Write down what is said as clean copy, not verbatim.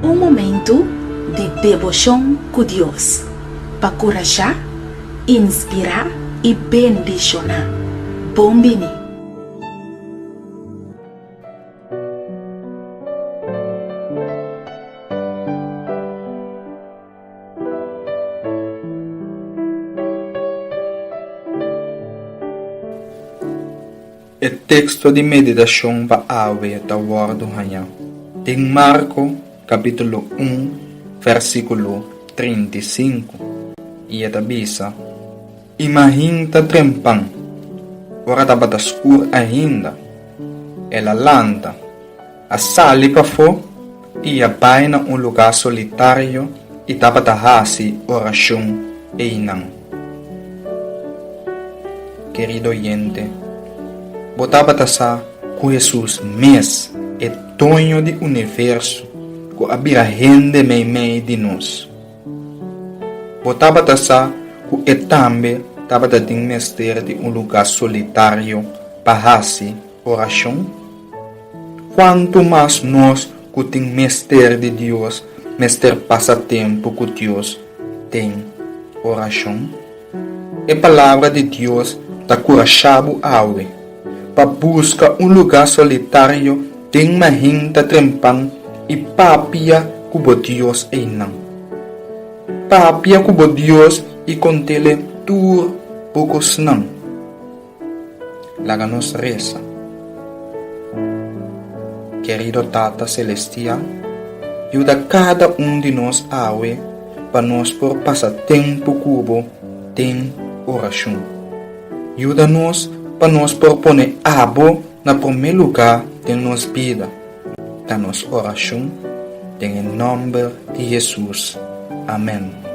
Un momentu di deboshon ku Dios pa kurashá, inspirá i bendishoná. Bon bini! E teksto di meditashon pa awe ta wòrdu hañá den Marko kapítulo un vèrsikulo 35, i e ta bisa, Imahin ta trempan, ora tabata skur ainda, el a lanta, a sali pafó i a bai na un lugá solitario i tabata hasi orashon einan. Kerido oyente, bo tabata sa ku Hesus mes, e Doño di universo ku a bira hende meimei di nos? Bo tabata sa ku e tambe tabata tin mester di un lugá solitario pa hasi orashon? Kuantu mas nos ku tin mester di Dios mester pasa tempu ku Dios den orashon? E Palabra di Dios ta kurashá bo awe pa buska un lugá solitario den mahinta trempan i papia ku bo Dios einan. Papia ku bo Dios i kont'El tur bo kosnan. Laga nos resa. Kerido Tata Selestial, yuda kada un di nos awe pa nos por pasa tempu ku Bo den orashon. Yuda nos pa nos por pone Abo na promé lugá den nos bida. Ta nos orashon den e nòmber di Hesus. Amèn.